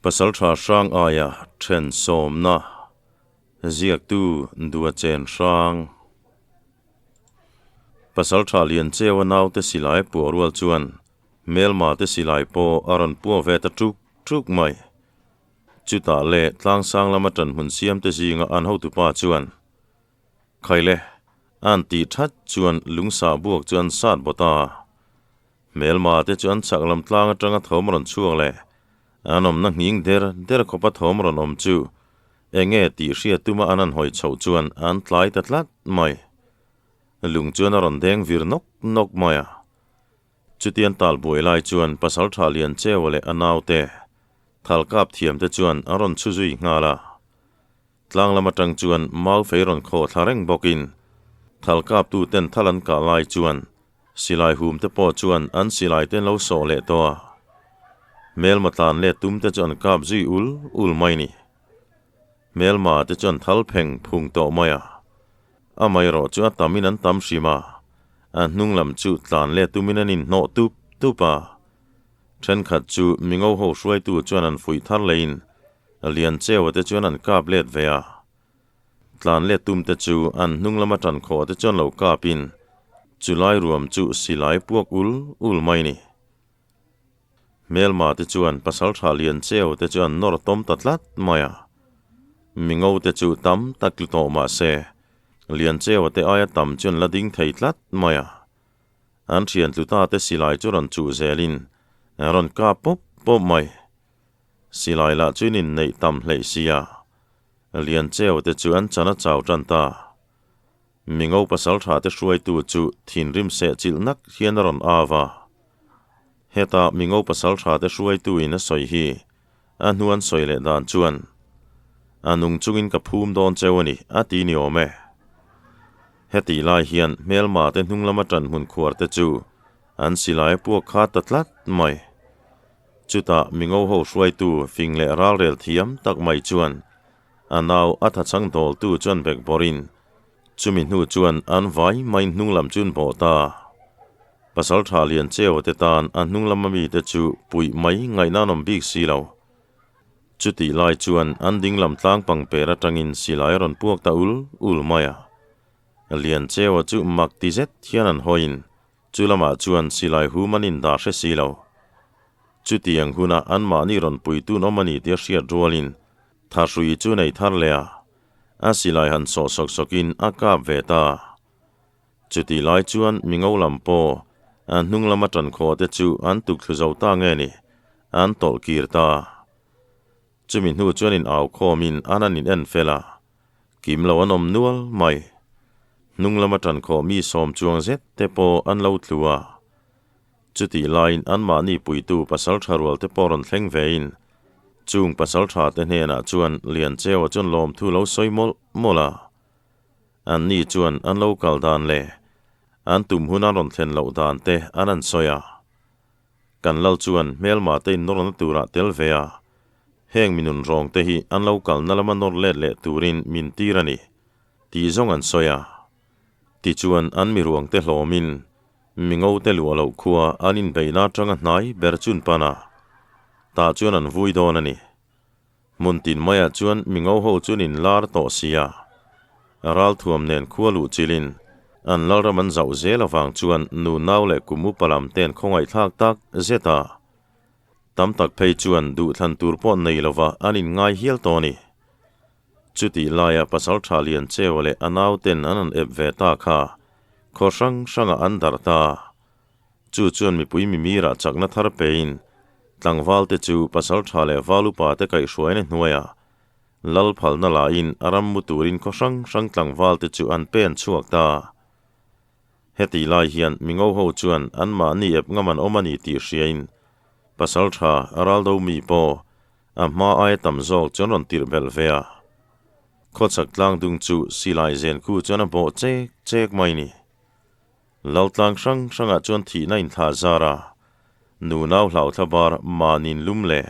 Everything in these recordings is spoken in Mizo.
Pasalṭha hrang aia ṭhen sawmna ziaktu dua chen hrang. Pasalṭha lian cheua naute silai puah rual chuan hmelma te silai pawh a rawn puah ve ta ṭuk ṭuk mai. Chutah leh tlangsang lama ṭan hmun siamte zinga an hotupa chuan, Khaile, an tih ṭhat chuan lungsa buak chu an sat bawt a. Hmelma te chu an chhak lam tlang atanga thawm rawn chhuak leh an awmna nghing der der khawpa thawm rawn awm chu enge tih hriat tuma an han hawi chhoh chuan an tlai ta tlat mai. Lung chuan a rawn deng vir nawk nawk mai a. Chutian tal buai lai chuan Pasaltha Liancheua leh a naute Thalkap thiamte chuan an rawn chhu zui nghal a. Tlang lam atang chuan mau fei rawn khawh thla reng bawkin Thalkaptu ten thal an kah lai chuan Silai hum te pawh chuan an silai te an lo sawh leh tawh a, hmelma tlan let tum te chu an kap zui ul ul mai ni. Hmelma te chu an thal pheng phung tawh mai a, amaherawh chu a tamin an tam hrim a, a hnung lam chu tlan let tumin an inhnawh tup tup a. Thenkhat chu mingo ho hruaitu chuan an fuih thar leiin Liancheua te chuan an kap let ve a. Tlan let tum te chu an hnung lama tan khawh te chuan lo kap in chu lai ruam chu silai puak ul ul mai ni. Hmelma te chuan pasaltha lian cheu te chu an nawr tawm ta tlat mai a. Mingo te chu tam tak tlu tawh mah se lian cheu te aia tam chu an la ding thei tlat mai a. An thian tlu ta te silai chu rawn chuh zel in an rawn kap pawp pawp mai. Silai lah chu in inneih tam hleih sia. Liancheu te chu an chan a chau tan ta. Mingo pasaltha te hruaitu chu thinrim seh chilh nak hian a rawn av a. Heta Mingo pasaltha te hruaitu in a sawi hi a hnu an sawi leh dan chuan a nung chungin ka phum dawn cheu a ni a ti ni awm e. Hetih lai hian hmelma te hnung lama tan hmun khuar te chu an silai a puak kha ta tlat mai. Chutah mingo ho hruaitu fing leh ralrel thiam tak mai chuan a nau a thachhang dawltu chuan bek bawrin chumi hnu chuan an vai mai hnung lam chu an bawh ta. Pasaltha lian cheu te tan a hnung lama mite chu puih mai ngaihna an awm bik si lo. Chutih lai chuan an ding lam tlang pang per atangin silai a rawn puak ta ul ul mai a. Lian cheua chu mak ti zet hian an hawiin Chu lamah chuan silai hum an indah hre si lo. Chutiang huna anmahni rawn puitun awm a ni tia hriat rualin thahrui chu nei thar leh a, a silai han sawh sawk sawkin a kap ve ta. Chutih lai chuan mi ngo lam pawh a hnung lama tan khawh te chu an tuk thlu zo ta nge ni, an tawlh kir ta. Chumi hnu chuan in au khawmin an an in en fel a, Kim lo an awm nual mai. Hnung lama tan khawh mi sawm chuang zet te pawh an lo tlu a. Chutih laiin anmahni puitu pasal tha rual te pawh rawn thleng vein chung pasal tha te hnenah chuan Liancheua chuan lawmthu lo sawi mawlh mawlh a. Anni chuan an lo kal dan leh an tum hun an rawn thlen loh dan te an an sawi a. Kan lal chuan hmelma te innawrna turah tel ve a, heng minun rawng te hi an lo kalna lama nawr let leh turin min tir a ni, tih zawng an sawi a. Tichuan an miruang te hlawmin mingo te luah loh khua an inbeihna atanga hnai ber chun pan a, tah chuan an vui dawn a ni. Hmun tin maiah chuan mingo ho chuan in lar tawh sia. Ralthuam nen khua luh chilin an lalram an zauh zel avang chuan nu nau leh kum upa lam ten khawngaihthlak tak zet a. Tam tak phei chuan duhthlan tur pawh nei lova an inngai hial tawh a ni. Chutih laia Pasaltha Liancheua leh a nauten an han ep ve ta kha khaw hrang hrangah an darh ta. Chu chuan mipui mimirah chakna thar pein tlangvalte chu pasaltha leh val upate kaihhruaina hnuaiah lal phalna lain a ram mu turin khaw hrang hrang tlangvalte chu an pen chhuak ta. Hetih lai hian mingo ho chuan anmahni ep ngam an awm a ni tih hriain pasaltha raldo mi pawh a hma aia tam zawk chuan rawn tirh belh ve a. Khawchhak tlangdung chu silai zen khu chuan a bawh chek chek mai ni. Laltlang hrang hrangah chuan thihna inthlah zar a, nu nau hlauthla bar mahni'n lum leh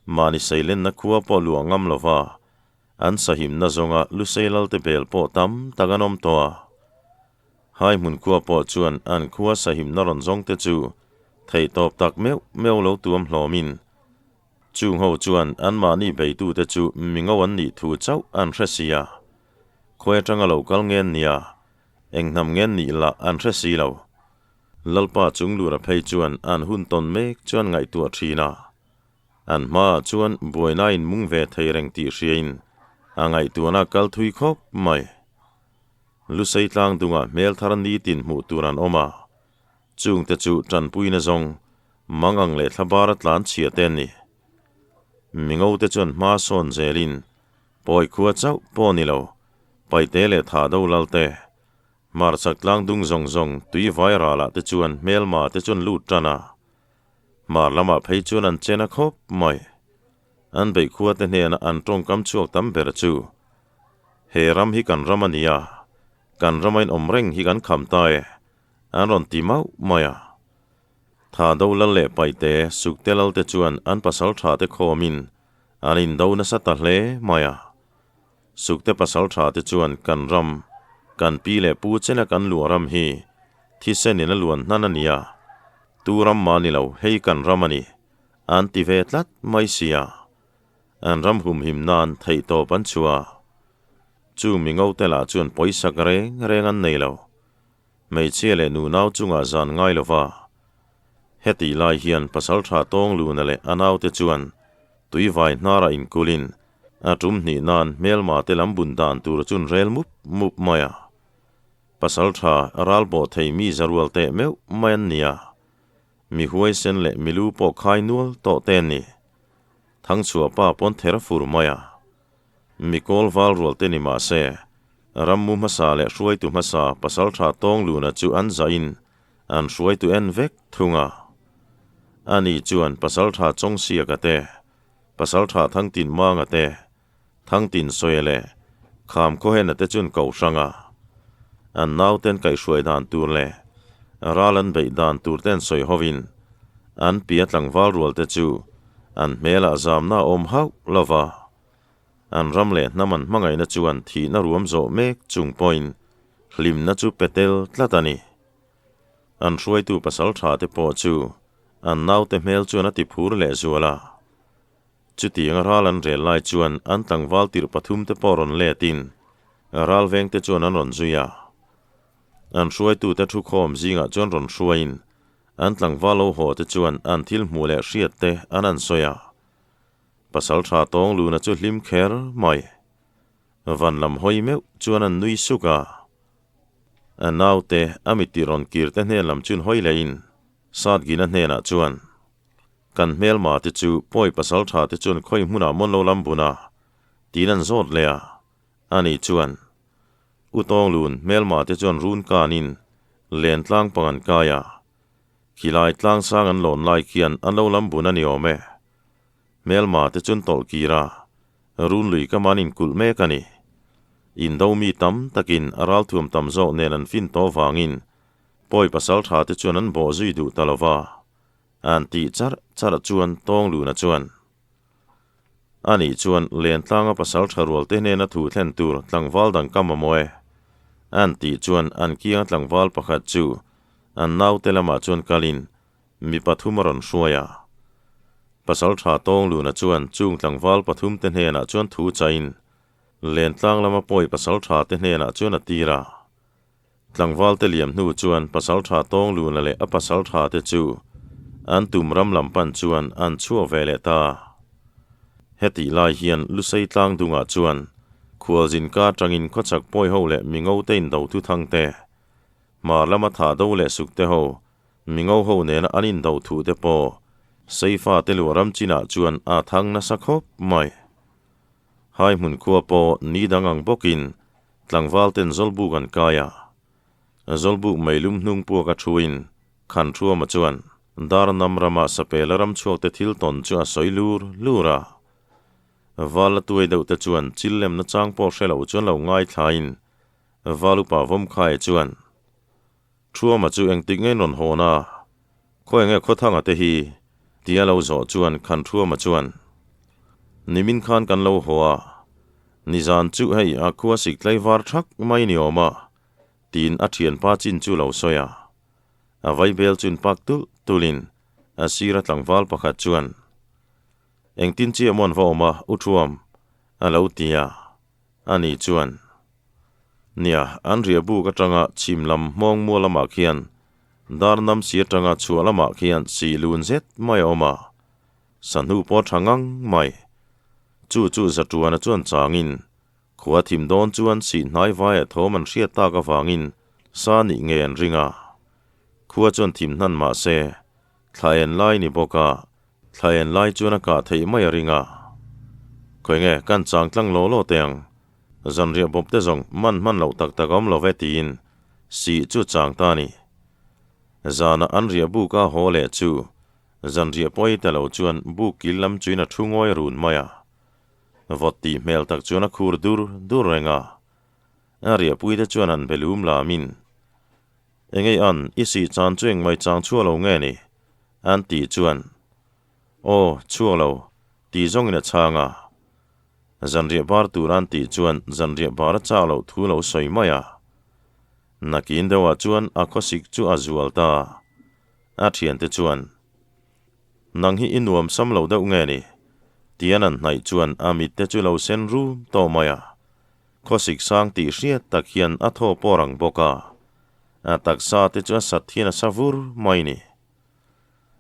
mahni seilenna khua pawh luah ngam lova an sahimna zawnga Lusei Lalte bel pawh tam tak an awm tawh a. Hai hmun khua pawh chuan an khua sahimna rawn zawngte chu theihtawp tak meuh meuh lo tuam hlawmin. Chung ho chuan anmahni beitute chu mingo an nih thu chauh an hre si a. Khawi atanga lo kal ngen nia, eng hnam ngen nih lah an hre si lo. Lalpa chunglura phei chuan an hun tawn mek chuan ngaihtuah thin a. An hmaah chuan buaina in mung ve thei reng tih hriain a ngaihtuahna kal thui khawp mai. Lusei tlang dungah hmel thar nitin hmuh tur an awm a, chungte chu tanpuina zawng mang ang leh thlabara tlan chhia te an ni. Mingote chuan hma sawn zelin pawi khua chauh pawh ni lo, paite leh tha do lal te, hmarchhak tlang dung zawng zawng tui vai ralah te chuan hmelma te chuan lut tan a, Hmar lamah phei chuan an chen a khawp mai. An beih khua te hnena an tawngkam chhuak tam ber chu, He ram hi kan ram a ni a, kan rama in awm reng hi kan kham ta e, an rawn ti mauh mai a. Tha do lal leh paihte sukte lal te chuan an pasal tha te khawmin an indo nasa ta hle mai a. Sukte pasal tha te chuan kan ram, kan pi leh pu chena kan luah ram hi thisen in a luan hnan a nia, tu ram mah ni lo hei kan ram a ni, an ti ve tlat mai sia. An ram humhim nan theihtawp an chhuah a. Chu mi ngo te lah chuan pawisak reng reng an nei lo. Hmeichhia leh nunau chungah zan ngai lo va. Hetih lai hian pasal tha tawng luna leh a naute chuan tuivai hnarah inkulin a tum hnih nan hmelma te lam bun dan tur chun rel mup mup mai a. Pasal tha ral bawh thei mi zarual teh meuh mai an ni a. Mi huaisen leh milu pawh khai nual tawh te an ni. Thangchhuah pa pawn ther fur mai a. Mi kawl val rual te ni mah se, rammu hmasa leh hruaitu hmasa pasaltha tawng luna chu an zahin an hruaitu en vek thung a. Ani chuan pasaltha Chawngsiaka te, pasaltha Thangtinmanga te, Thangtinsawi leh Khamkhawhena te chuan ko hrang a. An nauten kaihhruai dan tur leh ral an beih dan tur te an sawi hovin an pia tlangval rual te chu an hmelah zamna a awm hauh lo va. An ram leh hnam an hmangaihna chuan thihna ruam zawh mek chung pawhin hlimna chu pe tel tlat a ni. An hruaitu pasal tha te pawh chu an naute hmel chuan a ti phur leh zual a. Chutiang ral an rel lai chuan an tlangval tirh pathum te pawh rawn letin ral veng te chuan an rawn zui a. An hruaitute thu khawm zingah chuan rawn hruaiin an tlangval lo haw te chuan an thil hmuh leh hriat te an an sawi a. Pasal tha tawng luna chu hlim kher mai. Van lam hawi meuh chuan an nui suk a. A naute a mitti rawn kir te hnen lam chun hawi lehin Satgina hnenah chuan, Kan hmelma te chu pawi pasal tha te chuan khawi hmunah mawn lo lam bun a? tiin an zawt leh a. Ani chuan, U Tawnglun, hmelma te chuan run kanin len tlang pang an kai a. Khilai tlang sang an lawn lai khian an lo lam bun a ni awm e. Hmelma te chuan tawlh kir a, run lui ka man inkulh mek a ni. Indo mi tam takin a ralthuam tam zawk nen an fin tawh vangin pawi pasal tha te chuan an bawh zui duh ta lo va, an tih charh charh chuan Tawngluna chuan, Ani chuan Lentlanga pasal tha rual te hnena thu thlen tur tlangval dang ka mamawh e, an tih chuan an kianga tlangval pakhat chu an naute lamah chuan kalin Mi pathum a rawn hruai a. Pasal tha Tawngluna chuan chung tlangval pathum te hnenah chuan thu chain Lentlang lama pawi pasal tha te hnenah chuan a tir a. Tlangval te liam hnu chuan pasal tha Tawngluna leh a pasal tha te chu an tum ram lam pan chuan an chhuak ve leh ta. Hetih lai hian Lusei tlang dungah chuan khualzin ka atangin khawchhak pawi ho leh mingo te indo thuthang te, hmar lama tha do leh suk te ho Mingo ho nena an indo thu te pawh Seifa te luah ram chinah chuan a thang nasa khawp mai. Hai hmun khua pawh ni dang ang bawkin tlangval ten Zawlbuk an kai a. Zawlbuk meilum hnung puak a thuin Khan Thuama chuan dar nam rama sapela ram chhuak te thil tawn chu a sawi lur lur a. Val la tuai deuh te chuan chil lemna chang pawh hre lo chuan lo ngaithlain Val upa Vawmkhaia chuan Thuama chu engtik ngei rawn hawn a, Khawi nge Khawthanga te hi? tia lo zawh chuan Khan Thuama chuan, Nimin khan kan lo haw a, nizan chu hei a khua sik tlaivar thak mai ni awm a, tiin a thianpa chin chu lo sawi a. A vaibel chun pak tulh tulhin a sira tlangval pakhat chuan, Engtin chiah maw an va awm a, U Thuam? a lo ti a. Ani chuan, Nia, an riah buk atanga chhim lam hmawng mual lamah khian dar nam si atanga chhuah lamah khian sih lun zet mai a awm a, sahnu pawh a tha ngang mai. Chu chu Zatuana chuan changin Khua thim dawn chuan sih hnai vaia thawm an hriat tak avangin sa nih nge an ring a. Khua chuan thim hnan mah se, thla en lai ni bawk a, thla en lai chuan a kah theih mai a ring a. Khawi nge kan chang tlang law law teh ang, zanriah bawp te zawng man hman loh tak tak a awm lo ve tiin sih chu chang ta a ni. Zanah an riah buk a haw leh chu zanriah pawi ta lo chuan buk kil lam chuin a thu ngawi run mai a. Vawt tih hmel tak chuan a khur dur dur reng a. A riahpui te chuan an be lum lamin, Engei an, i sih chan chu engmai chang chhuak lo nge ni? an tih chuan, Aw, chhuak lo, tih zawngin a chhang a. Zanriah bar tur an tih chuan zanriah bar a chak loh thu lo sawi mai a. Nakin deuhah chuan a khawsik chu a zual ta. A thiante chuan, Nang hi i nuam sam lo deuh nge ni? Tian an hnaih chuan a mit te chu lo sen rum tawh mai a. Khawsik sang tih hriat tak hian a thaw pawh rang bawk a. A taksa te chu a sat hian a sa vur mai ni.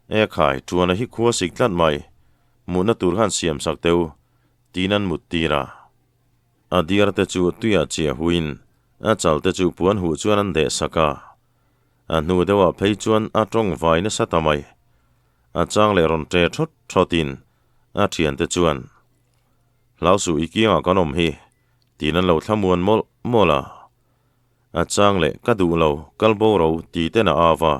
E khai, Ṭuana hi khua sik tlat mai, mutna tur khan siam sak teh u, tiin an mut tir a. A diar te chu tuiah chiah huin a chal te chu puan huh chuan an deh sak a. A hnu deuhah phei chuan a tawng vai nasa ta mai. A chang leh rawn ṭe thawt thawtin a ṭhiante chuan, Hlau suh i kiangah kan awm hi, tiin an lo thlamuan mawlh mawlh a. A chang leh ka duh lo, kal bo ro ti ten a av a.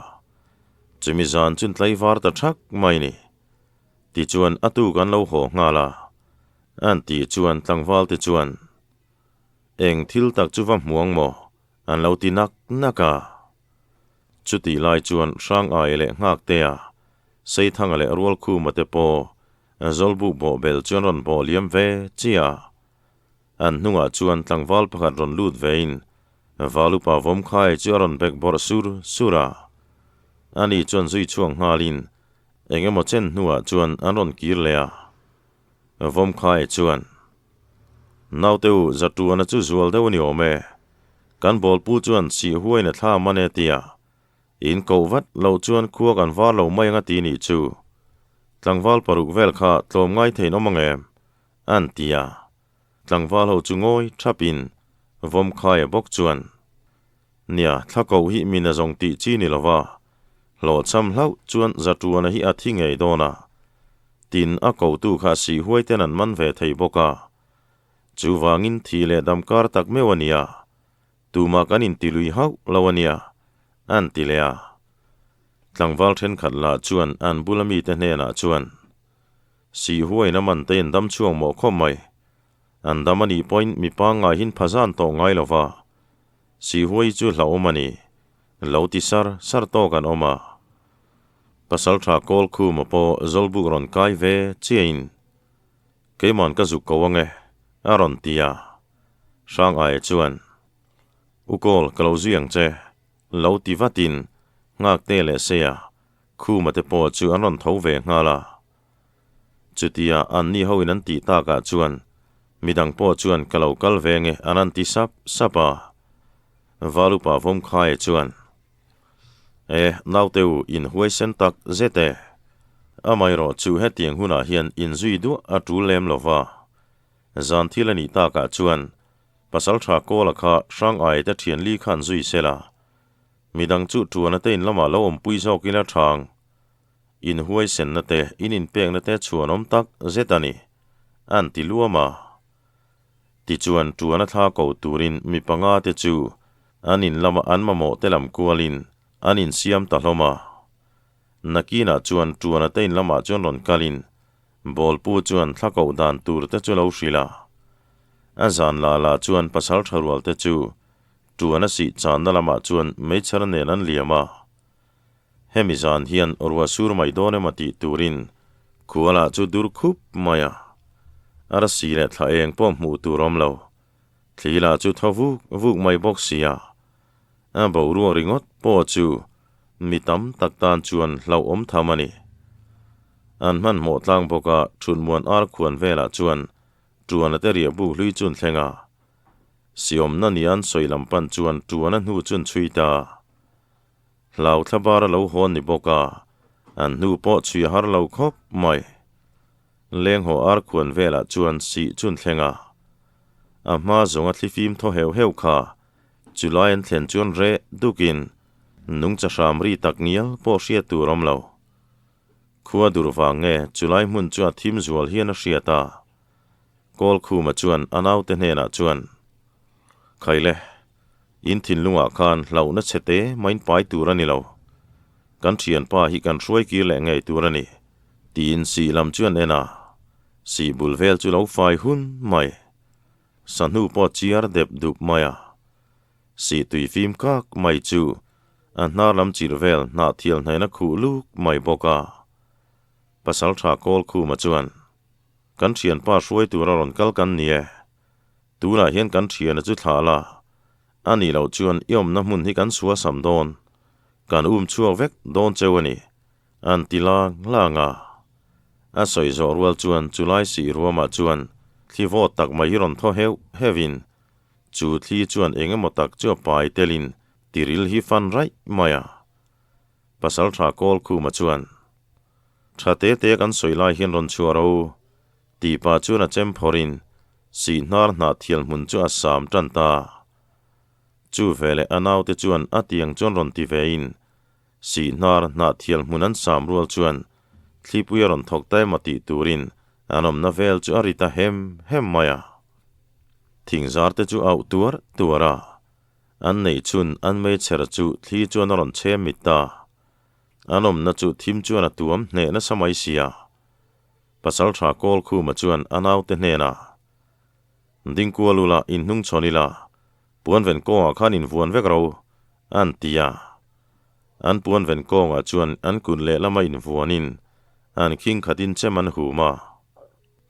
Chumi zan chun tlaivar ta ṭhak mai ni. Tichuan a tuk an lo haw nghal a. An tih chuan tlangval te chuan, Eng thil tak chu va hmuang maw? An lo ti nak nak a. Chutih lai chuan Hrang Ai leh Nghaktea, Seithanga leh Rualkhuma te pawh Zawlbuk bawhbel chuan rawn bawh liam ve chiah a. An hnungah chuan tlangval pakhat rawn lut vein Valupa Vawmkhai chu a rawn bek bawrh sur sur a. Ani chuan zui chhuak nghalin eng emaw chen hnuah chuan an rawn kir leh a. Vawmkhai chuan, Naute u, Zatuana chu zual deuh a ni awm e. Kan bawlpu chuan sih huain a thla man e tia. In koh vat loh chuan khua kan var lo mai ang a ti nih chu. Tlangval paruk vel kha tlawm ngai theiin awm ang em? An ti a. Tlangval ho chu ngawi thapin Vawmkhaia bawk chuan, Nia, thla koh hi min a zawng tih chi ni lova, hlawhchham hlauh chuan Zatuana hi a thi ngei dawn a. Tin, a kotu kha sih huai ten an man ve thei bawk a. Chuvangin thi leh dam kar tak meuh a nia, tumah kan inti lui hauh lo a nia, an ti leh a. Tlangval thenkhat lah chuan an bula mite hnenah chuan, Sih huaiin a man te in dam chhuak mawh khawp mai. An dam a nih pawhin mi pangngai hin phazan tawh ngai lo va, sih huai chu hlauhawm a ni, lo ti sar sar tawk an awm a. Pasaltha Kawlkhuma pawh Zawlbuk rawn kai ve chiahin, Keima'n ka zuk ko ange, a rawn ti a. Hrang Aia chuan, U Kawl, ka lo zui ang che, lo ti vatin Nghakte leh Seia, Khuma te pawh chu an rawn tho ve nghal a. Chutia anni hoin an tih takah chuan midang pawh chuan ka lo kal ve nge an an ti sap sap a. Valupa Vawmkhaia chuan, E, naute u, in huaisen tak zet e. Amaherawh chu hetiang hunah hian inzui duah a tul lem lo va. Zan thil a nih takah chuan Pasaltha Kawla kha Hrang Aite thian li khan zui se la. Midang chu tuana te in lamah lo awmpui zawk ila thang. In huaisenna te, in inpekna te chhuan awm tak zet a ni, an ti luam a. Tichuan tuana thla ko turin mi panga te chu an in lama an mamawh te lam kualin an insiam ta hlawm a. Nakinah chuan tuana te in lamah chuan rawn kalin Bawlpu chuan thla koh dan tur te chu lo hrilh a. A zan lah lah chuan pasal tha rual te chu tuan a sih channa lamah chuan meichher nen an liam a. Hemi zan hian ruah sur mai dawn emaw tih turin khualah chu dur khup mai a. Arsi leh thla eng pawh hmuh tur awm lo. Thli lah chu thaw vuk vuk mai bawk si a. A boruak ringawt pawh chu mi tam tak tan chuan hlauhawm tham a ni. An hmanhmawh tlang bawk a, Thutmuan ar khuan velah chuan Ṭuana te riah buk hlui chun thleng a. Siawmna ni an sawi lam pan chuan Ṭuana hnu chun chhui ta. Hlau thla bar a lo hawn ni bawk a, an hnu pawh chhui a har lo khawp mai. Lenghaw ar khuan velah chuan sih chun thleng a. A hma zawnga thlifim thaw heuh heuh kha chulai an thlen chuan reh dukin nungcha hram ri tak ngial pawh hriat tur awm lo. Khua dur vang nge chulai hmun chu a thim zual hian a hriat a. Kawlkhuma chuan a naute hnenah chuan, Khaile, in thinlungah khan hlauhna chhe te main pai tur a ni lo. Kan thianpa hi kan hruai kir leh ngei tur a ni, tiin sih lam chu an en a. Sih bul vel chu lo fai hun mai. Sahnu pawh chiar dep dup mai a. Sih tui fim kak mai chu a hnar lam chirh vel hnah thial hnaihna khuh luk mai bawk a. Pasal tha Kawlkhuma chuan, Kan thianpa hruai tura rawn kal kan ni e. Tunah hian kan thiana chu thlah la. A nih loh chuan i awmna hmun hi kan sual sam dawn. Kan um chhuak vek dawn cheu a ni. An ti lang lang a. A sawi zawh rual chuan chulai sih ruamah chuan thli vawt tak mai hi rawn thaw heuh heuhin chu thli chuan eng emaw tak chu a pai telin tiril hi fan raih mai a. Pasal tha Kawlkhuma chuan, Tha te te kan sawi lai hian rawn chhuah ro, tih pah chuan a chem phawrhin sih hnar hnah thial hmun chu a sam tan ta. Chu veleh a naute chuan a tiang chuan rawn ti vein sih hnar hnah thial hmun an sam rual chuan thlipui a rawn thawk ta emaw tih turin an awmna vel chu a ri ta hem hem mai a. Thingzar te chu auh tuar tuar a. An neih chhun an meichher chu thli chuan a rawn chhem mit ta. An awmna chu thim chuan a tuam hneh nasa mai sia. Pasal tha Kawlkhuma chuan a naute hnenah, Dingkual ula in hnung chhawn ila, puanven kawngah khan in vuan vek ro, an ti a. An puanven kawngah chuan an kut lehlama invuanin an khing khatin chem an hum a.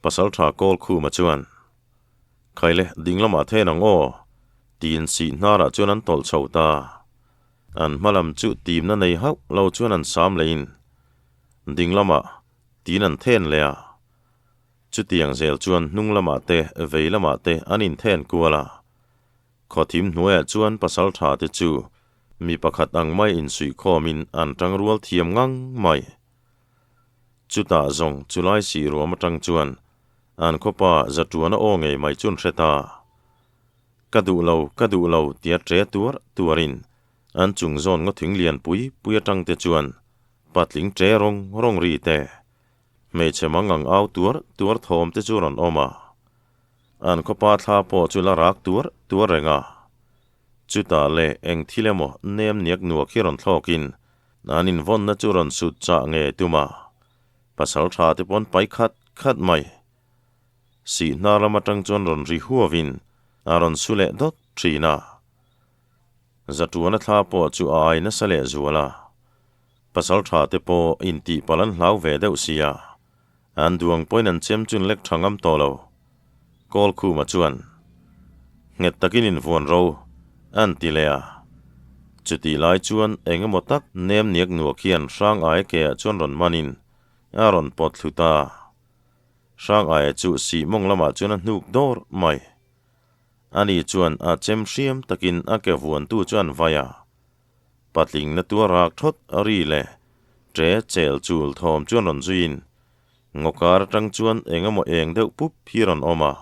Pasal tha Kawlkhuma chuan, Khaile, ding lamah then ang aw, tiin sih hnarah chuan an tawlh chho ta. An hma lam chu timna nei hauh lo chuan an sam lehin ding lamah tiin an then leh a. Chutiang zel chuan hnung lamah te vei lamah te an inthen kual a. Khawthim hnuaiah chuan pasal tha te chu mi pakhat ang mai insuihkhawmin an tangrual thiam ngang mai. Chutah zawng chulai sih ruam atang chuan An khawpa Zatuana aw ngei mai chun hre ta. Ka duh lo, ka duh lo tia ṭe tuar tuarin an chung zawn ngaw thing lian pui pui aṭang te chuan patling ṭe rawng rawng ri te, hmeichhe mang ang au tuar tuar thawm te chu rawn awm a. An khawpa thla pawh chu la rak tuar tuar reng a. Chutah leh eng thil emaw nem niak nuak hi rawn thlawkin an invawnna chu rawn sut chah ngei tum a. Pasal tha te pawn pai khat khat mai. Sih hnar lam atang chuan rawn ri huavin a rawn su leh dawt thin a. Zatuana thla pawh chu a ai nasa leh zual a. Pasal tha te pawh intih palh an hlau ve deuh sia. An duang pawhin an chem chun lek tha ngam tawh lo. Kawlkhuma chuan, Nghet takin invuan ro, an ti leh a. Chutih lai chuan eng emaw tak nem niak nuak hian Hrang Aia keah chuan rawn manin a rawn pawt thlu ta. Hrang Aia chu sih mawng lamah chuan a hnuk dawr mai. Ani chuan a chem hriam takin a ke vuantu chu an vai a. Patling na tua rak thawt a ri leh ṭe chel chul thawm chuan rawn zuiin Ngawkar atang chuan eng emaw eng deuh pup hi rawn awm a.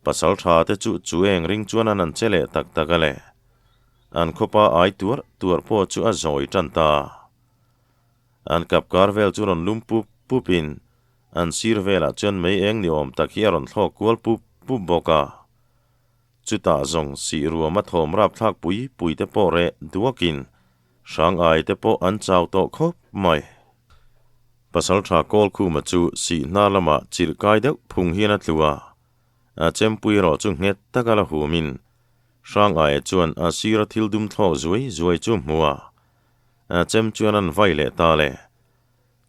Pasal tha te chu chu eng ring chuan an an che leh tak tak a le. An khawpa ai tuar tuar pawh chu a zawi tan ta. An kap kar vel chu rawn lum pup pup in an sir velah chuan mei eng ni awm tak hi a rawn thlawk kual pup pup bawk a. Chutah zawng sih ruam a thawm rapthlak pui pui te pawh reh duakin Hrang ai te pawh an chau tawh khawp mai. Pasaltha Kawlkhuma chu sih hna lamah chilh kai deuh phung hian a tlu a, a chempui erawh chu nghet taka la humin Hrang aia chuan a sira thil dum thlawk zuai zuai chu hmu a, a chem chuan an vai leh ta le.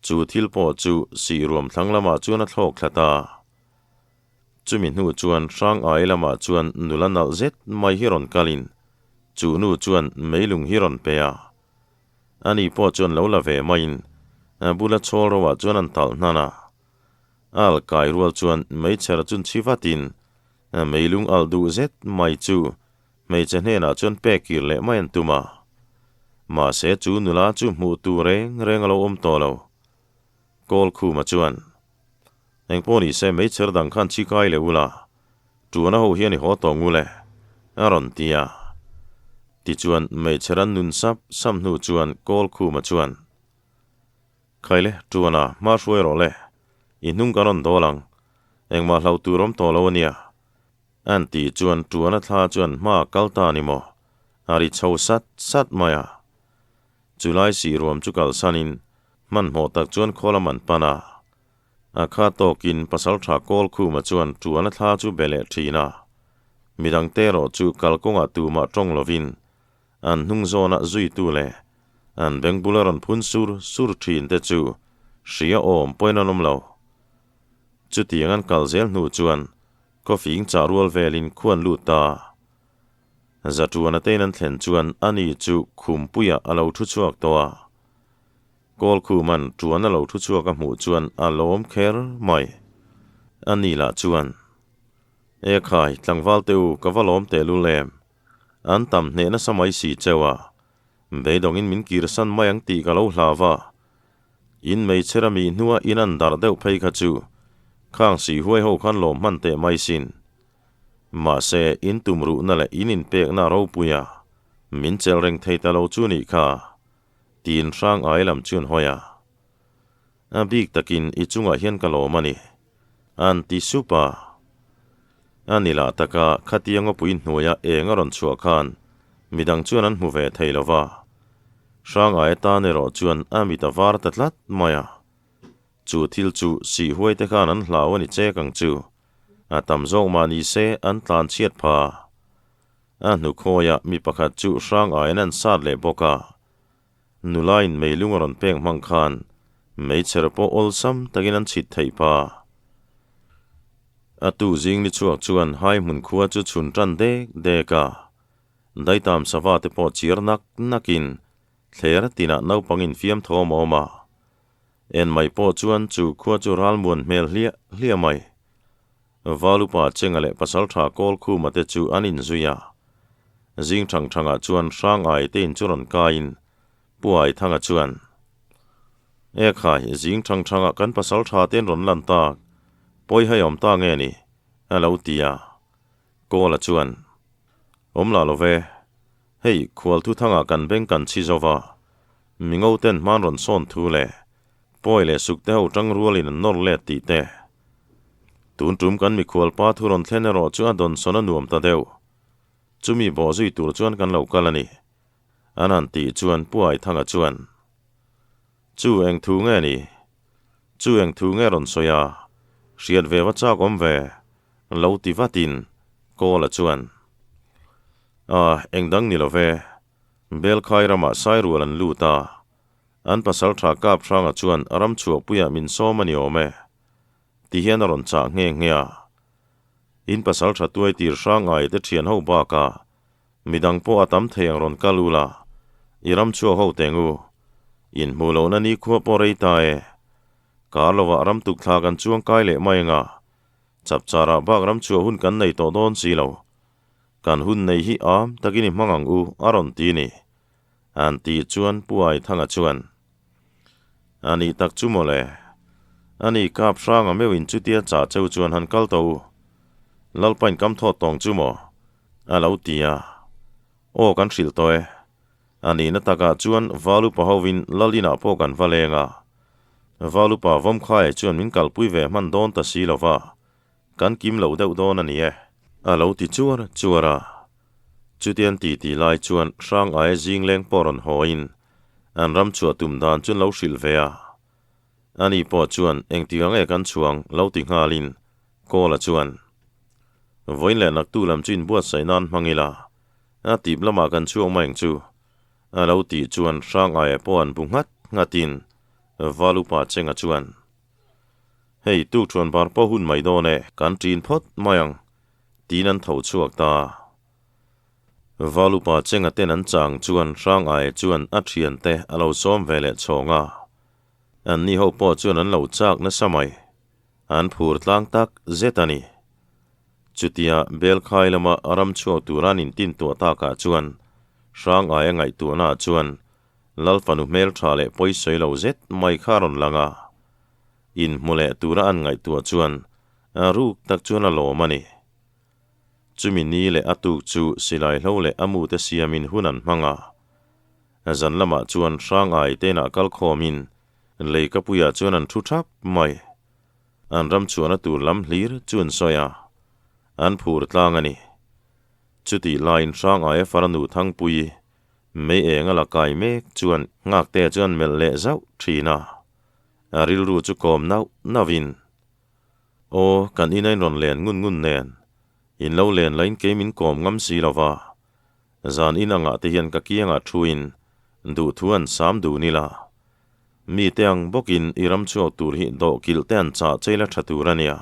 Chu thil pawh chu sih ruam thlang lamah chuan a thlawk thla ta. Chumi hnu chuan Hrang ai lamah chuan nula nalh zet mai hi rawn kalin chu nu chuan meilung hi rawn pe a. Ani pawh chuan lo la ve maiin A bula chhawl ro ah chuan an talh hnan a. A al kai rual chuan meichher chun chhi vatin meilung alh duh zet mai chu hmeichhe hnenah chuan pek kir leh mai an tum a. Mahse chu nula chu hmuh tur reng reng a lo awm tawh lo. Kawl khuma chuan, Engpawh ni se meichher dang khan chhi kai leh ula, Ṭuana ho hian i haw tawh ngu le, a rawn ti a. Tichuan meichher an nun sap sap hnu chuan Kawl khuma chuan, Khaile, Ṭuana, hma hruai rawh le, i hnung kan rawn dawl ang, engmah hlauh tur awm tawh lo a nia. An tih chuan Ṭuana thla chuan hma a kal ta a ni maw? A ri chho sat sat mai a. Chulai sih ruam chu kalsanin hmanhmawh tak chuan khaw lam an pan a. A kha tawkin pasalṭha Kawlkhuma chuan Ṭuana thla chu be leh ṭhin a. Midangte erawh chu kalkawngah tumah ṭawng lovin an hnung zawnah zuitu leh an beng bula rawn phun sur sur ṭhin te chu hria awm pawhin an awm lo. Chutiang an kal zel hnu chuan khawfing chah rual velin khuan lut ta. Zatuana tein an thlen chuan ani chu khumpuiah a lo thu chhuak tawh a. Kawlkhuman tuan a lo thu chhuak a hmuh chuan a lawm kher mai. Ani lah chuan, E khai, tlangval te u, ka va lawm tehlul em? An tam hneh nasa mai si cheu a, beidawngin min kirsan mai ang tih ka lo hlau a. In meichher a mih hnua in an darh deuh phei kha chu khang si huai ho khan lawm hman teh mai sin. Mahse, in tum ruhna leh in inpekna a ropui a, min chelh reng thei ta lo chu nih kha, tiin hrang ai lam chuan hawi a. A bik takin i chungah hian ka lawm a ni, an ti sup a. A ni lah taka khatiang awpui hnuaia eng a rawn chhuah khan midang chuan an hmu ve thei lo va. Hrang ai atan erawh chuan a mit a var ta tlat mai a. Chu thil chu sih huai te khan an hlau a ni chek ang chu. A tam zawk mah ni se an tlan chhiat pha. A hnukhawiah mi pakhat chu hrang aiin an sat leh bawk a. Nulain meilung a rawn pek hmang khan meichher pawh awlsam takin an chhit theih pha. A tu zing ni chhuak chuan hai hmun khua chu chhun tan dek dek a. Daitam sava te pawh chiar nak nakin thler tinah naupang infiam thawm a awm a. En mai pawh chuan chu khua chu ralmuan hmel hliah hliah mai. Valupa Chenga leh Pasaltha Kawlkhuma te chu an inzui a. Zing thang thangah chuan Hrang Ai te in chu rawn kaiin Pu Aithanga chuan, E khai, zing thang thangah kan Pasaltha te an rawn lan tak, pawi hai awm ta nge ni? a lo ti a. Kawla chuan, Awm lah lo ve. Hei, khualthu thangah kan beng kan chhi zo va, mingo ten hman rawn sawn thu leh pawi leh suk te ho tang rualin an nawr let tih te. Tun tum kan mikhual pa thu rawn thlen erawh chu a dawn sawn a nuam ta deuh. Chumi bawh zui tur chuan kan lo kal a ni. An han tih chuan Pu Aithanga chuan, Chu eng thu nge ni? Chu eng thu nge rawn sawi a? Hriat ve va chak awm ve? Lo ti vatin Kawla chuan, A, eng dang ni lo ve. Belkhai ramah Sairual an lut a. An pasal tha kap hranga chuan a ram chhuahpuiah min sawm a ni awm e. Ti hian a rawn chah nghe nghe a. In pasal tha tuai tir hrang ai te thian ho bakah midang pawh a tam thei ang rawn kal ula, i ram chhuak ho teng u. In hmuh lohna nikhua pawh rei ta e. Kar lovah ram tuk thla kan chuang kai leh mai anga chapchar ah bak ram chhuah hun kan nei tawh dawn si lo. Kan hun nei hi am takin i hmang ang u a rawn ti ni. An tih chuan Pu Aithanga chuan, A nih tak chu mawle. A ni kap hranga meuhin chutia chah cheu chuan han kal tawh u. Lalpain kam thawt tawng chu maw? A lo ti a. Aw kan hrilh tawh e. A nihna takah chuan Valupa hovin Lal inah pawh kan va leng a. Valupa Vawmkhaia chuan min kalpui ve hman dawn ta si lo va. Kan kim lo deuh dawn a ni e. A lo ti chuar chuar a. Chutian ti ti lai chuan hrang aia zing leng pawh rawn hawiin an ram chhuah tum dan chu an lo hrilh ve a. Ani pawh chuan engtik ang e kan chhuang lo ti nghalin Kawla chuan, Vawiin leh naktu lam chu inbuatsaih nan hmang ila, a tip lamah kan chhuak mai ang chu, a lo tih chuan hrang aia pawh an bu nghat nghatin Valupa Chenga chuan, Hei, tukṭhuan bar pawh hun mai dawn e, kan ṭin phawt mai ang, tiin an tho chhuak ta. Valupa Chenga ten an chang chuan Hrang Aia chuan a ṭhiante a lo sawm ve leh chhawng a. Anni ho pawh chuan an lo chak nasa mai. An phur tlang tak zet a ni. Chutia Belkhai lama ram chhuak tura an intin tuah takah chuan Hrangaia ngaihtuahnaah chuan Lal fanu hmeltha leh pawisawi lo zet mai kha a rawn lang a. Inhmu leh tura an ngaihtuah chuan a ruk tak chuan a lawm a ni. Chumi ni leh a tuk chu silai hlo leh a mute siamin hun an hmang a. Zan lamah chuan Hrangai te inah kal khawmin Leikapuiah chuan an thu thap mai. An ram chhuahna tur lam hlir chu an sawi a, an phur tlang a ni. Chutih laiin Hrangaia faranu Thangpui mei eng a la kai mek chuan Nghaktea chuan melh leh zauh thin a, a rilru chu kawm nauh nauhin, Aw, kan ina in rawn len ngun ngun nen, in lo len lain kei min kawm ngam si lo va, zan in angah te hian ka kiangah thuin duhthu an sam dun ila. Mi te ang bawkin i ram chhuak tur hi dawhkilh te an chah cheila tha tur a nia,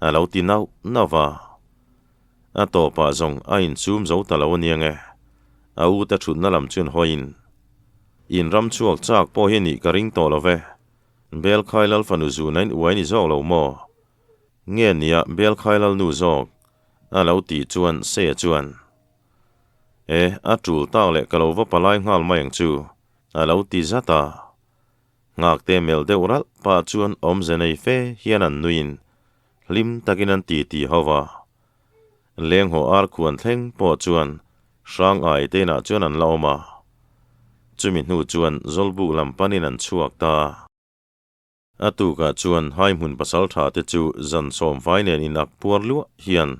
a lo ti nauh nauh va. A tawpah zawng a inchum zo ta lo aniang e, a u te thutna lam chuan hawiin, In ram chhuak chak pawh hi nih ka ring tawh lo ve, Belkhai Lal fanu zuna in uai ni zawk lo maw? Nge nia Belkhai Lal nu zawk? A lo tih chuan Seia chuan, E, a tul tak leh ka lo va palai nghal mai ang chu, a lo ti zat a. Nghakte mel deuh ralh pah chuan awmze nei fe hian an nuiin hlim takin an ti ti ho va. Lenghaw ar khuan thleng pawh chuan hrang ai te inah chuan an la awm a. Chumi hnu chuan Zawlbuk lam panin an chhuak ta. A tukah chuan Haihmun pasaltha te chu zan sawmfai nen inak puar luah hian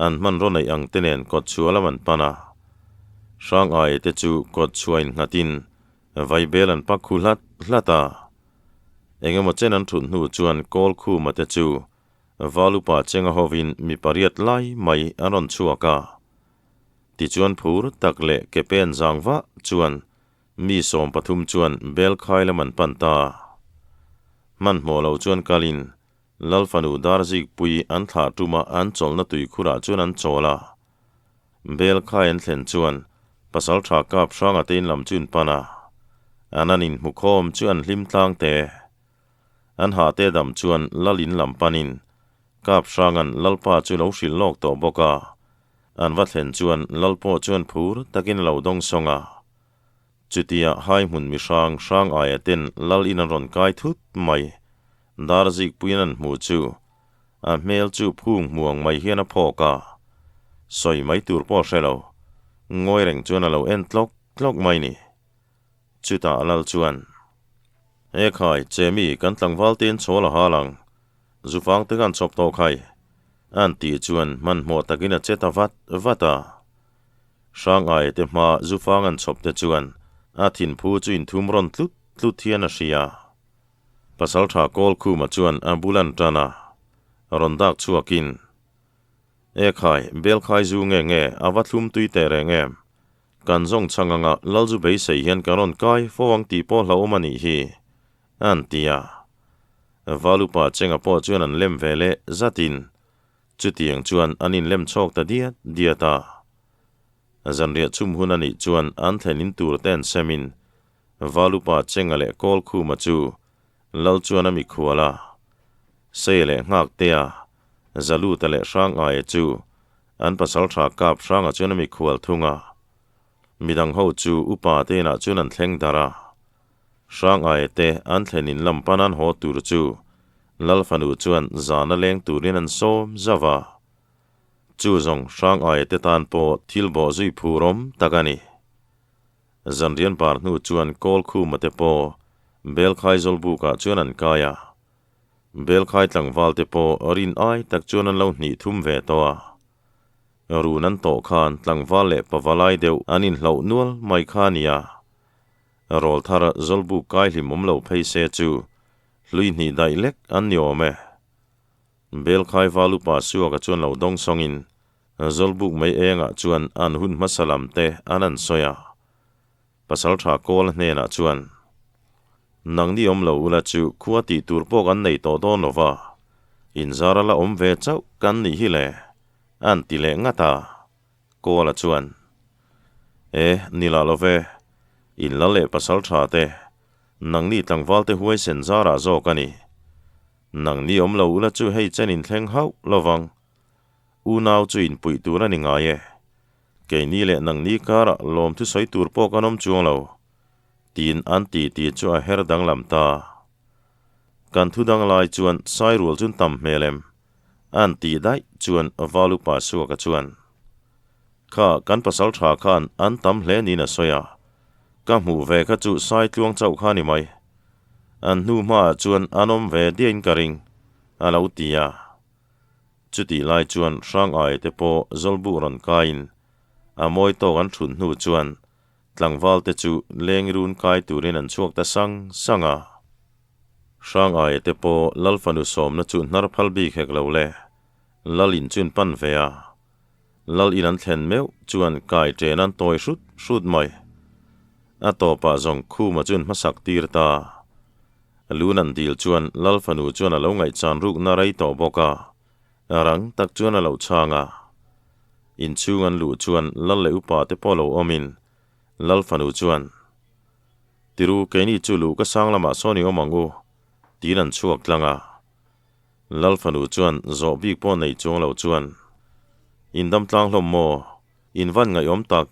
an hmanraw neih ang te nen kawtchhuah lam an pan a. Hrang ai te chu kawtchhuah innghatin vaibel an pak khu hlat hlat a. Engemaw chen an thut hnu chuan Kawlkhuma te chu Valupa chenga hovin mi pariat lai mai an rawn chhuak a. Tichuan phur tak leh ke pen zang vah chuan Mi 13 chuan Belkhai lam an pan ta. Hmanhmawh lo chuan kalin Lal fanu Darzikpui an thlah tuma an chawlhna tuikhurah chuan an chawl a. Belkhai an thlen chuan Pasaltha Kap Hranga te in lam chu an pan a. An an inhmukhawm chu an hlim tlang te. An hahte dam chuan Lal in lam panin Kap Hranga'n Lalpa chu lo hrilh lawk tawh bawk a. An va thlen chuan Lal pawh chuan phur takin a lo dawng sawng a. Chutia hai hmun mi hrang hrang aia ten Lal in an rawn kai thut mai. Dar zikpuiin an hmu chu a hmel chu phung hmuang mai hian a phawk a. Sawi mai tur pawh a hre lo. Ngawi reng chuan a lo en tlawk tlawk mai ni. Chutah Lal chuan, He khai, che mi, kan tlangval tein chawl a hal ang. Zufang te khan chawp tawh khai. An tih chuan hmanhmawh takin a che ta vat vat a. Hrang aia te hma zufang an chawp te chuan a thinphu chu inthum rawn tlut tlut hian a hria. Pasaltha Kawlkhuma chuan a bul an tan a, rawn dak chhuakin, E khai, Belkhai zu nge nge, a va thlum tui teh reng em? Kan zawng chhang anga Lal zu beisei hian kan rawn kai fo ang tih pawh hlauhawm a nih hi, an ti a. Valupa Chenga pawh chuan an lem ve leh zatin Chutiang chuan an inlem chhawk ta diat diat a. Zanriah chhum hun a nih chuan an thlen in tur te an semin Valupa Chenga leh Kawlkhuma chu Lal chuan a mikhual a. Seia leh Nghaktea, Zaluta leh Hrangaia chu an pasaltha kap Hranga chuan a mikhual thung a. Midang ho chu upa te inah chuan an thleng darh a. Hrangaia te an thlen in lam pan an haw tur chu Lal fanu chuan zana leng turin an sawm zauh a. Chu zawng Hrangaia te tan pawh thil bawh zui phur awm tak a ni. Zanrian bar hnu chuan Kawlkhuma te pawh Belkhai Zawlbukah chuan an kai a. Belkhai tlangval te pawh rin ai tak chuan an lo hnih thum ve tawh a. Run an tawh khan tlangval leh pavalai deuh an inhloh nual mai kha a nia. Rawl thar Zawlbuk kai hlim awm lo phei se chu hlui hnih daih lek an ni awm e. Belkhai val upa Suaka chuan lo dawng sawngin Zawlbuk mai engah chuan an hun hmasa lam te an an sawi a. Pasaltha Kawla hnenah chuan, Nangni awm lo ula chu khua tih tur pawh kan nei tawh dawn lo va, inzar a la awm ve chauh kan nih hi le, an ti leh ngat a. Kawla chuan, E, ni lah lo ve, in la leh pasaltha te. Nangni tlangval te huaisen zarah zawk a ni. Nangni awm lo ula chu hei chen in thleng hauh lovang. Unau chu inpuih tur a ni ngai e. Keini leh nangni karah lawmthu sawi tur pawh kan awm chuang lo. Tiin an ti ti chu a her danglam ta. Kan thu dang lai chuan Sairual chun tam hmel em? An tih daih chuan Valupa Suaka chuan, Kha kan pasal tha khan an tam hle niin a sawi a, ka hmuh ve kha chu Saitluang chauh kha ni mai. An hnu hmaah chuan an awm ve diain ka ring, a lo ti a. Chutih lai chuan Hrangaia te pawh Zawlbuh rawn kaiin a mawi tawk an thut hnu chuan Tlangval te chu leng run kai turin an chhuak ta sang sang a. Hrangaia te pawh Lal fanu sawmna chu hnar phal bik hek lo le. Lal in chun pan ve a. Lal in an thlen meuh chuan kai ṭen an tawi hrut hrut mai. A tawpah zawng Khuma chun hmasak tir ta. Lun an dil chuan Lal fanu chuan a lo ngaihchan rukna rei tawh bawk a. Rang tak chuan a lo chhang a. Inchhung an luh chuan Lal leh upa te pawh lo awmin Lal fanu chuan, Tiru, keini chu luh ka sang lamah sawn i awm ang u, tiin an chhuak tlang a. Lal fanu chuan zawh bik pawh nei chuang lo chuan, In dam tlang hlawm maw? In van ngaihawm tak,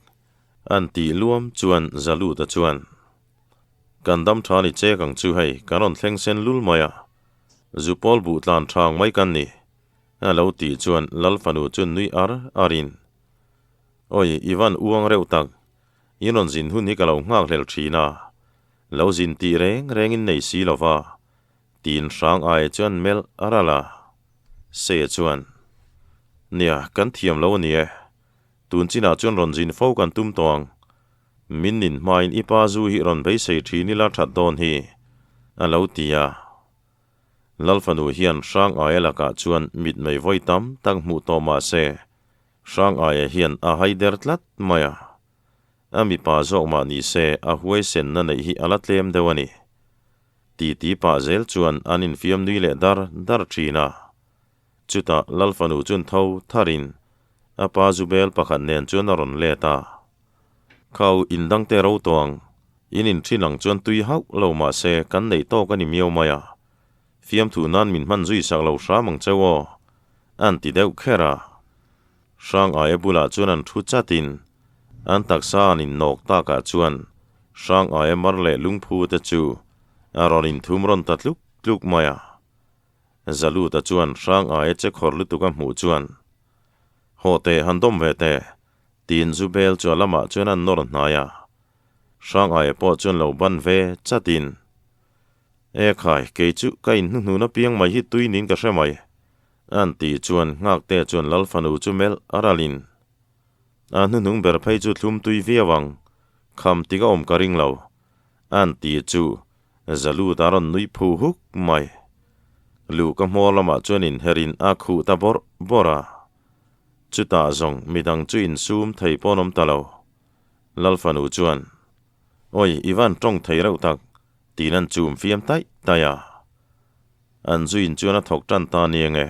an tih luam chuan Zaluta chuan, Kan dam tha ni chek ang chu hei, kan rawn thleng sen lul mai a. Zupawl buh tlan thang mai kan ni. A lo tih chuan Lal fanu chu nui ar arin, Awi, i van uang reuh tak, i rawn zin hun hi ka lo nghak hlel thin a, lo zin tih reng rengin nei si lo va, tiin hrang aia chuan melh a ral a. Seia chuan, Nia, kan thiam lo a ni e, tun chinah chuan rawn zin fo kan tum tawh ang, min nin hmain i pa zu hi rawn beisei thin ila that dawn hi, a lo ti a. Lal fanu hian Hrang Aia lakah chuan mitmei vawi tam tak hmuh tawh mah se, Hrang Aia hian a hai der tlat mai a. A mipa zawk mah ni se a huaisenna neih hi a la tlem deuh a ni. Titi pah zel chuan an infiam nui leh dar dar thin a. Chutah Lal fanu chun tho tharin a pa Zubel pakhat nen chuan a rawn let a. Khau indang te ro tawng, in inthin ang chuan tui hauh lo mah se kan neih tawk a ni miau mai a, fiamthu nan min hman zui sak lo hram ang cheu aw, an ti deuh kher a. Hrang aia bulah chuan an thu chatin an taksa an innawk takah chuan hrang aia mar leh lungphu te chu a rawn inthum rawn ta tluk tluk mai a. Zaluta chuan hrang aia che khawr lutuk a hmuh chuan, Haw teh han dawm ve teh, Tiin zu bel chu a lamah chuan an nawr hnai a, Hrangaia pawh chuan lo ban ve chatin, E khai, kei chu ka inhnuhnun apiang mai hi tui niin ka hre mai, an tih chuan Nghakte chuan Lal fanu chu melh a ralin, A hnuhnung ber phei chu thlum tui viau ang, kham tik a awm ka ring lo, an ti chu Zalut a rawn nui phu huk mai. Luhka hmawr lamah chuan inherin a khuh ta bawrh bawrh a. Chutah zawng midang chu insum thei pawn awm ta lo. Lal fanu chuan, Awi, i van tawng thei reuh tak, tiin an chum fiam taih taih a. An zuin chuan a thawk tan ta nia nge,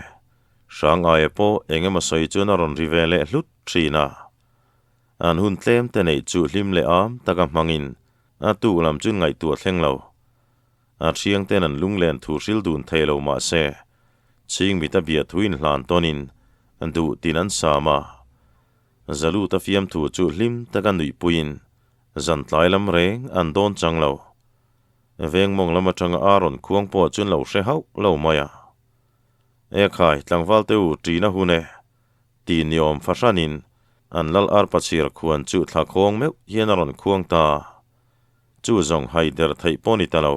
hrang aia pawh eng emaw sawi chuan a rawn ri ve leh hlut thin a. An hun tlem te neih chu hlim leh am taka hmangin a tuk lam chu ngaihtuah thleng lo. A thiang ten an lunglen thu hril dun thei lo mah se, chhing mita bia thu inhlan tawnin duh tin an sam a. Zaluta fiamthu chu hlim taka nuihpuiin zan tlai lam reng an dawn chang lo. Veng mawng lam atanga a rawn khuang pawh chuan lo hre hauh lo mai a. E khai, tlangval te u ṭin a hun e, ti niawm fahranin an lal arpa chhir khuan chu thla khawng meuh hian a rawn khuang ta. Chu zawng hai der theih pawh ni ta lo.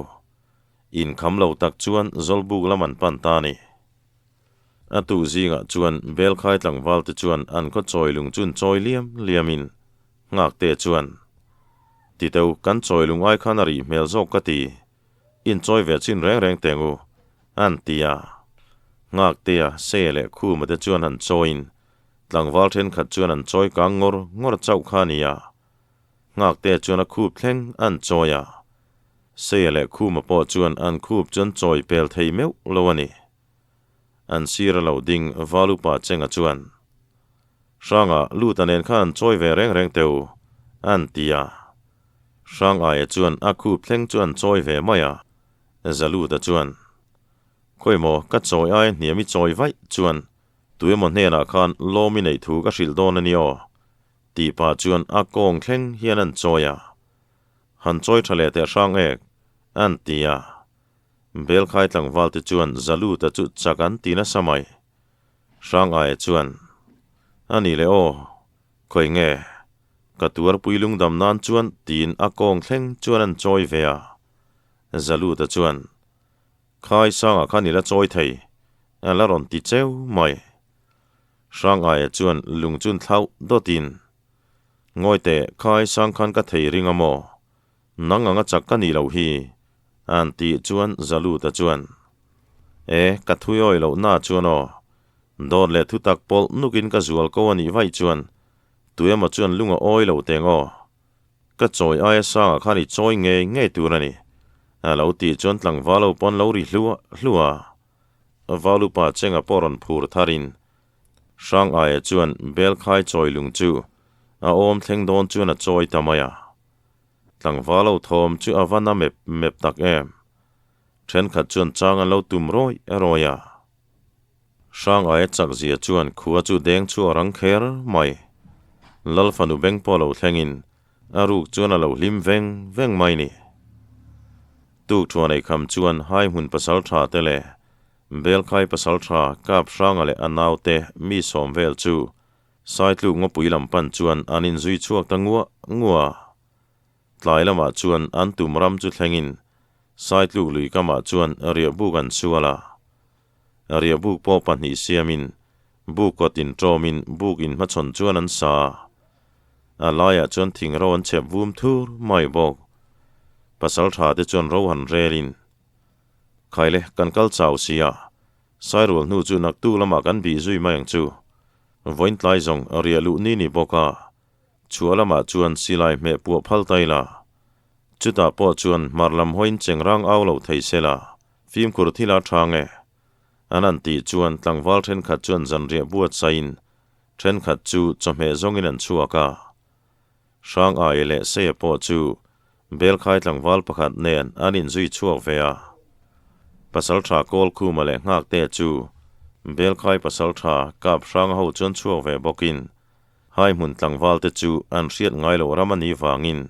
Inkham lo tak chuan Zawlbuk lam an pan ta a ni. A tu zingah chuan Belkhai tlangval te chuan an khaw chawi lung chun chawi liam liamin Nghakte chuan, Titeu, kan chawi lung ai khan a rih hmel zawk ka ti. Inchawi ve chin reng reng teng u, an ti a. Nghaktea, Seia leh Khuma te chuan han chawiin tlangval thenkhat chuan an chawi kang ngawr ngawr chauh kha a ni a. Nghakte chuan a khup thleng an chawi a, Seia leh Khuma pawh chuan an khup chu an chawi pel thei meuh lo a ni. An sir a lo ding Valupa Chenga chuan, Hranga, Luta nen khan an chawi ve reng reng teu, an ti a. Hrangaia chuan a khup thleng chu an chawi ve mai a, Zaluta chuan, Khawimaw, ka chawi aia hniam i chawi vaih chuan tuemaw hnenah khan lawm i neih thu ka hrilh dawn a ni aw, tih pah chuan a kawng thleng hian an chawi a. Han chawi tha leh teh hrang ek, an ti a. Belkhai tlangval te chuan Zaluta chu chak an ti nasa mai. Hrangaia chuan, A ni le aw, khawi nge? Ka tuarpui lungdam nan chuan tiin a kawng thleng chuan an chawi ve a. Zaluta chuan, Khai sangah khan i la chawi thei, a la rawn ti cheu mai. Hrangaia chuan lung chun thlauh dawtin, Ngawi teh, khai sang khan ka thei ring a maw? Nang anga chak ka nih loh hi, an tih chuan Zaluta chuan, E, ka thui awi loh na chuan aw, dawt leh thutak pawlh nukin ka zual ko a nih vaih chuan tuemaw chuan lung a awi lo teng aw. Ka chawi aia sangah khan i chawi ngei ngei tur a ni, a lo tih chuan tlangval ho pawn lo ri hluah hluah a. Valupa chenga pawh rawn phur tharin Hrang aia chuan Belkhai chawi lung chu a awm thleng dawn chuan a chawi ta mai a. Tlangval ho thawm chu a va na mep mep tak em. Thenkhat chuan chang an lo tum rawih rawih a. Hrang aia chak zia chuan khua chu deng chu a rang kher mai. Lal fanu beng pawh lo thlengin a ruk chuan a lo hlim veng veng mai ni. Tuk thuan ei kham chuan hai hmun pasal tha te leh Belkhai pasal tha Kap Hranga leh a naute mi sawm vel chu Saitluk ngawpui lam pan chuan an inzui chhuak ta nguah nguah a. Tlai lamah chuan an tum ram chu thlengin Saitluk lui kamah chuan riahbuk an sual a. Riahbuk pawh pahnih siamin buk kawt inṭawmin buk inhmachhawn chuan an sa a. A laiah chuan thing ro an chhep vum thur mai bawk. Pasal tha te chuan ro han relin, Khaile, kan kal chau sia, Sairual hnu chu naktuk lamah kan bih zui mai ang chu. Vawiin tlai zawng riah luh ni ni bawk a, chhuah lamah chuan silai hmeh puah phal ta ila. Chutah pawh chuan hmar lam hawiin chengrang au lo thei se la, fimkhur thil a tha nge? An han tih chuan tlangval thenkhat chuan zanriah buatsaiin thenkhat chu chawhmeh zawngin an chhuak a. Hrang Ai leh Seia pawh chu Belkhai tlangval pakhat nen an inzui chhuak ve a. Pasaltha Kawlkhuma leh Nghakte chu Belkhai pasaltha Kap Hranga ho chuan chhuak ve bawkin hai hmun tlangvalte chu an hriat ngai loh ram a nih vangin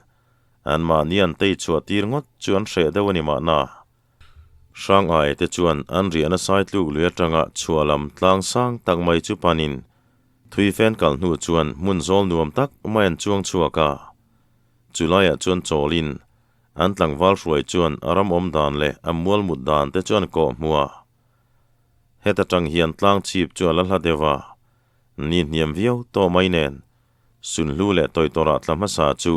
anmahni an tei chhuah tir ngawt chu an hreh deuh a ni mahna. Hrang Ai te chuan an riahna saitluk lui atanga chhuah lam tlang sang tak mai chu panin Thui fen kal hnu chuan hmun zawl nuam tak mai an chuang chhuak a. Chu laiah chuan chawlin an tlangval hruai chuan a ram awm dan leh a mual mut dan te chuan kawh hmu a. Heta tang hian tlang chhip chu a la hla deuh a, ni hniam viau tawh mai nen Sunhlu leh Tawitawrah tla hmasa chu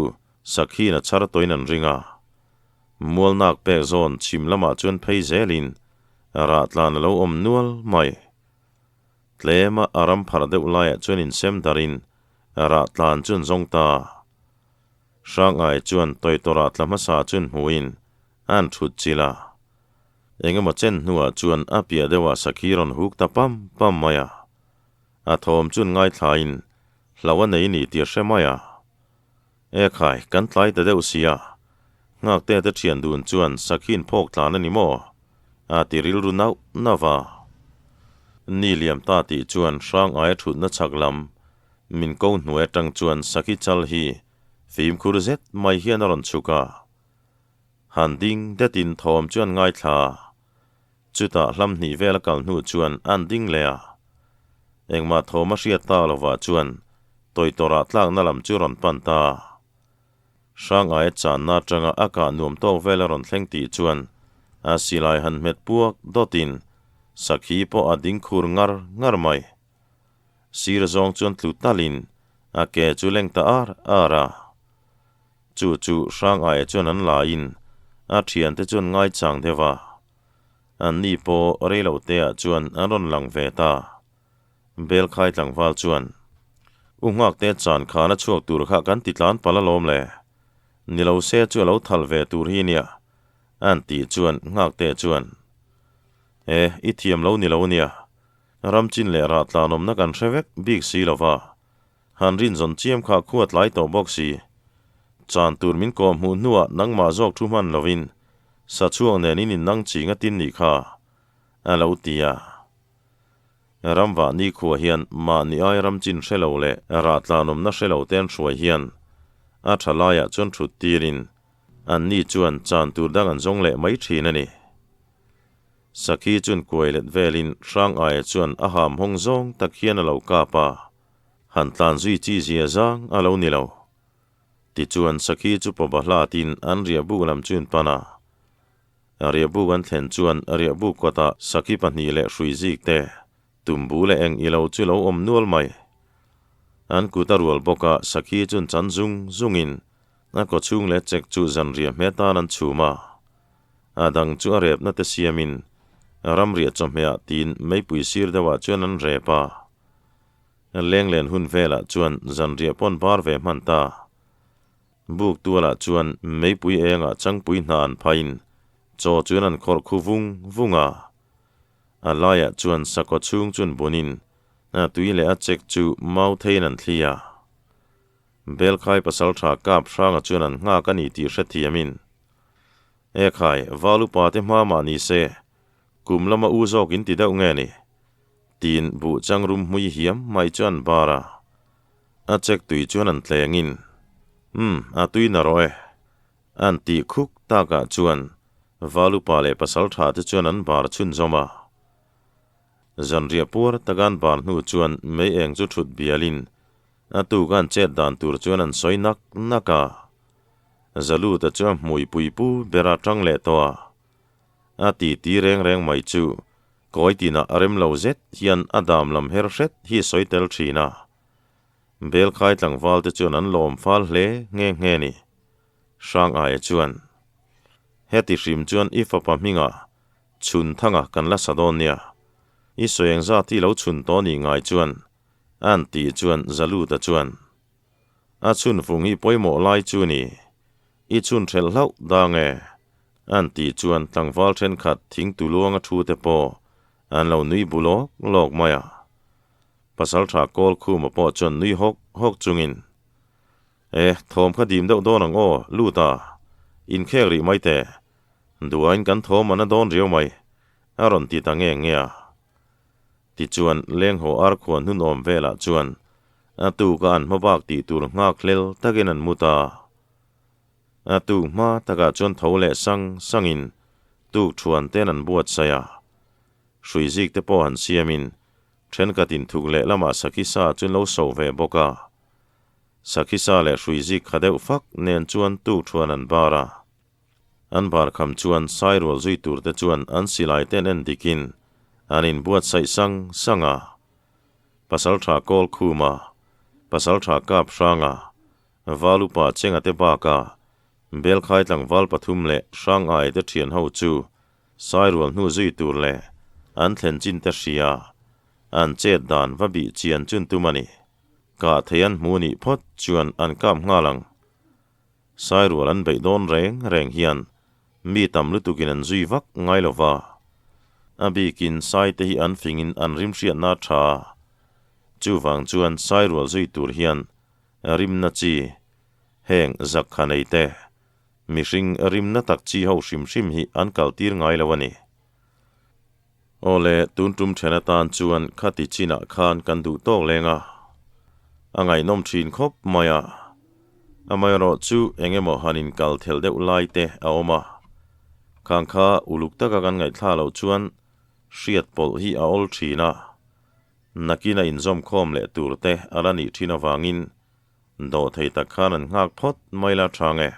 Sakhin a chhar tawhin an ring a. Mualnak pek zawn chhim lamah chuan phei zelin rah tlan a lo awm nual mai. Tlema a ram pharh deuh laiah chuan insem darin rah tlan chu an zawng ta. Hrangai chuan Tawitawrah tla hmasa chuan hmuin a han thut chilh a. Engemaw chen hnuah chuan a piah deuhah sakhi rawn huk ta pam pam mai a. A thawm chuan ngaithlain hlo a nei ni tih a hre mai a. Ekhai, kan tlai ta deuh sia. Nghakte te thian dun chuan sakhin phawk tlan a ni maw? A ti rilru nauh nauh a. Ni liam ta tih chuan hrang aia thutna chhak lam min ko hnuai atang chuan sakhi chal hi fimkhur zet mai hian a rawn chhuk a. Han ding detin thawm chuan ngaithla a. Chutah hlam hnih vel a kal hnu chuan an ding leh a. Engmah thawm a hriat ta lovah chuan Tawitawrah tlakna lam chu rawn pan ta. Hrang aia channa atanga a kah nuam tawk vel a rawn thleng tih chuan a silai han hmet puak dawtin sakhi pawh a ding khur ngar ngar mai. Sir zawng chuan tlu talin a ke chu leng ta ar ar a. Chu chu hrang aia chuan an laiin a thiante chuan ngaichang deuh a. Anni pawh reiloteah chuan an rawn lang ve ta. Belkhai tlangval chuan, U Nghakte chan khan a chhuak tur kha kan ti tlan palh alawm le. Ni lo se chu a lo thal ve tur hi nia, an tih chuan Nghakte chuan, E, i thiam lo ni lo nia. Ramchin leh rah tlanawmna kan hre vek bik si lo va. Han rinzawn chiam kha khua tlai tawh bawk si. Chan tur min kawh hmuh hnuah nangmah zawk thu hman lovin sa chhuak nen in innang ching a tin nih kha, a lo ti a. Ramvah nikhua hian mahni ai ram chin hre lo leh rah tlanawmna hre lo te an hruai hian a tha laiah chuan thut tirin anni chuan chan tur dang an zawng leh mai thin a ni. Sakhi chuan kuai let velin hrang aia chuan a ham hawng zawng tak hian a lo kap a, han tlan zui chi zia zang a lo ni lo. Tichuan Sakhi chu pawba hlatin an riahbuk lam chu in pan a. Riahbuk an thlen chuan riahbuk kawtah Sakhi pahnih leh hrui zik te, tumbu leh eng ilo chu lo awm nual mai. An kut a rual bawk a, Sakhi chuan chan zung zungin a kawchhung leh chek chu zanriah hme tan an chhum a. A dang chu a repna te siamin ramriah chawhmehah tiin meipui sir deuhah chuan an rep a. Lenglen hun velah chuan zanriah pawn bar ve hman ta. Buk tualah chuan meipui engah changpui hna an phaiin chaw chuan an khawrh khu vung vung a. A laiah chuan sakhaw chhung chuan bunin a tui leh a chek chu mau theiin an thli a. Belkhai pasaltha kap hranga chuan an nghak a ni tih hrethiamin, Ekhai, val upa te hma mah ni se, kum lama u zawk in ti deuh nge ni? Tiin buh changrum hmui hiam mai chu an bar a, a chek tui chuan an tlengin, Umm, a tui na rawh e, an tih khuk takah chuan Valupa leh pasaltha te chuan an bar chhunzawm a. Zanriah puar taka an bar hnu chuan mei eng chu thut bialin a tuk an chet dan tur chuan an sawi nak nak a. Zaluta chu a hmui pui pu bera tang leh tawh a. A ti ti reng reng mai chu Kawi tinah a rem lo zet hian a dam lam her hret hi sawi tel thin a. Belkhai tlangval te chuan an lawm fal hle nghe nghe ni. Hrang aia chuan, Heti hrim chuan i fapa hmingah chhun thanga kan la sa dawn nia. I sawi eng zat hi lo chhun tawh nih ngai chuan an tih chuan Zaluta chuan, A chhun fung hi pawimawh lai chu ni. I chhun hrelh hlauh dang e. An tih chuan tlangval thenkhat thing tu luanga thu te pawh an lo nui bu lawk lawk mai a. Pasaltha kawl khuma pawh chuan nui hawk hawk chungin, E, thawm kha dim deuh dawn ang aw, lut a, inkhek rih mai teh. Duain kan thawm an a dawn riau mai, a rawn ti ta nge nge a. Tichuan lenghaw arkhuan hnunawm velah chuan a tuka an hmabak tih tur nghak hlel takin an mu ta. A tuk hma takah chuan tho leh sang sangin tuk thuan ten an buatsaih a. Hrui zik te pawh han siamin thenkhat inthuk leh lamah sakhi sa chu an lo so ve bawk a. Sakhi sa leh hrui zik kha deuh fak nen chuan tuk thuan an bar a. An bar kham chuan sairual zui tur te chuan an silai ten en dikin an inbuatsaih sang sang a. Pasaltha kawl khuma, pasaltha kap hranga, Valupa Chenga te baka Belkhai tlangval pathum leh Hrangai te thian ho chu Sairual hnu zui tur leh an thlen chin te hria an chet dan va bih chian chun tum a ni. Kah thei an hmu nih phawt chuan an kap nghal ang. Sairual an beih dawn reng reng hian mi tam lutukin an zui vak ngai lo va. A bikin Sai te hi an fingin an rimhriatna a tha. Chuvang chuan Sairual zui tur hian Rimna chi, heng zakkha nei te, mihring rimna tak chi ho hrim hrim hi an kal tir ngai lo a ni. Awle, tun tum then atan chuan khati chinah khan kan duh tawk leng a, a ngaihnawm thin khawp mai a. Amaherawh chu eng emaw han inkal thelh deuh lai te a awm a, khang kha uluk taka kan ngaihthla loh chuan hriat pawlh hi a awl thin a. Nakin a inzawmkhawm leh tur te a la nih thin avangin dawhthei tak khan an nghak phawt mai la tha nge.